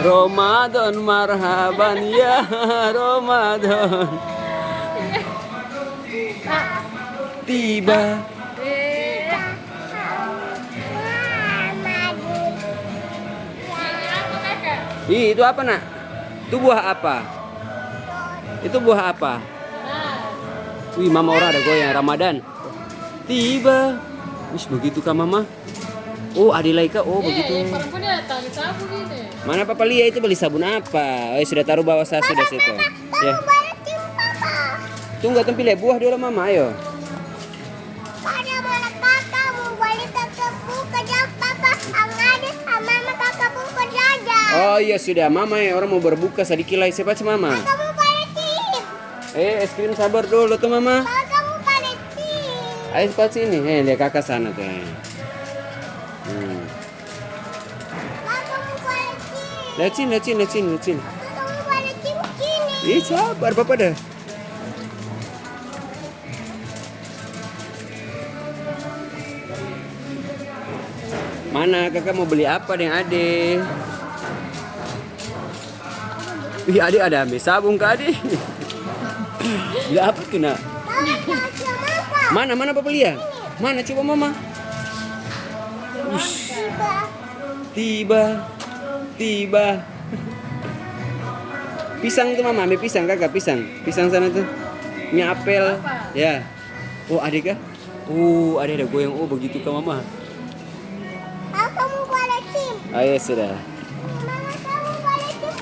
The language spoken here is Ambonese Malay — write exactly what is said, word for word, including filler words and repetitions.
Ramadan marhaban ya Ramadan. Tiba. Ih, itu apa, Nak? Itu buah apa? Itu buah apa? Wih, Mama, orang ada goyang. Ramadan. Tiba. Wis, begitu ka, Mama? Oh, ada lai ka? Oh, eh, begitu. Eh, perempuan dia tali sabu ini. Mana Papa lia itu beli sabun apa? Oh, sudah taruh bawah sah sudah situ. Papa, ya. Papa, boleh cium, Papa? Tunggu, katong pi lia buah dolo, Mama, ayo. Pada mana Kaka mo bali Kaka buka jang Papa, ang ada, ang Mama Kaka buka jaja. Oh iya sudah, Mama e, orang mo berbuka sadiki lai. Sepat si Mama. Kaka mo bali cium. Eh, es krim sabar dolo to, Mama. Kaka mo bali cium. Ayo sepat sini. Eh, lia Kaka sana to. Hmm. Kaka mo bali cium. Lia sini, lia sini, lia sini, lia sini. Kaka mo bali cium sini. Ih, sabar, Papa dah. Mana Kaka mo beli apa deng ade? Ih, ade ada ambe sabong ka ade? Beli apa tu, Nak? Mana, mana Papa lia? Mana coba Mama? Ush. Tiba, tiba. Pisang tu Mama, ambe pisang Kaka, pisang. Pisang sana tu. Ini apel. Apa? Ya. Oh, ade ka? Oh, ade ada goyang. Oh, begitu ka Mama? Kaka mo koleksi. Ah, ya sudah.